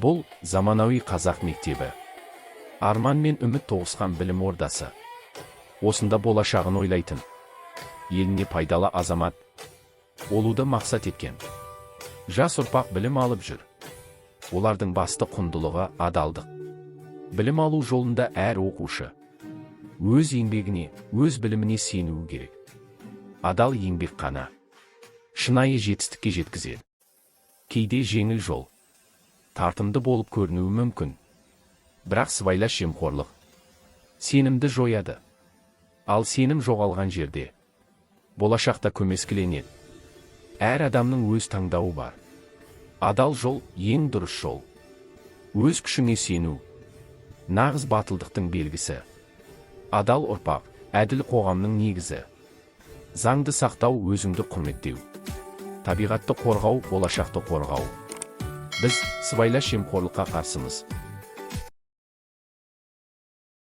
Бұл – заманауи қазақ мектебі. Арман мен үміт тоғысқан білім ордасы. Осында болашағын ойлайтын, еліне пайдалы азамат болуды мақсат еткен жас ұрпақ білім алып жүр. Олардың басты құндылығы – адалдық. Білім алу жолында әр оқушы өз еңбегіне, өз біліміне сенуі керек. Адал еңбек қана шынайы жетістікке жеткізеді. Кейде жеңіл жол тартымды болып көрінуі мүмкін, бірақ сыбайлас жемқорлық сенімді жояды. Ал сенім жоғалған жерде болашақта көмескіленеді. Әр адамның өз таңдауы бар. Адал жол – ең дұрыс жол. Өз күшіңе сену – нағыз батылдықтың белгісі. Адал ұрпақ – әділ қоғамның негізі. Заңды сақтау – өзіңді құрметтеу. Табиғатты қорғау – болашақты қорғау. Біз сыбайлас жемқорлыққа қарсымыз.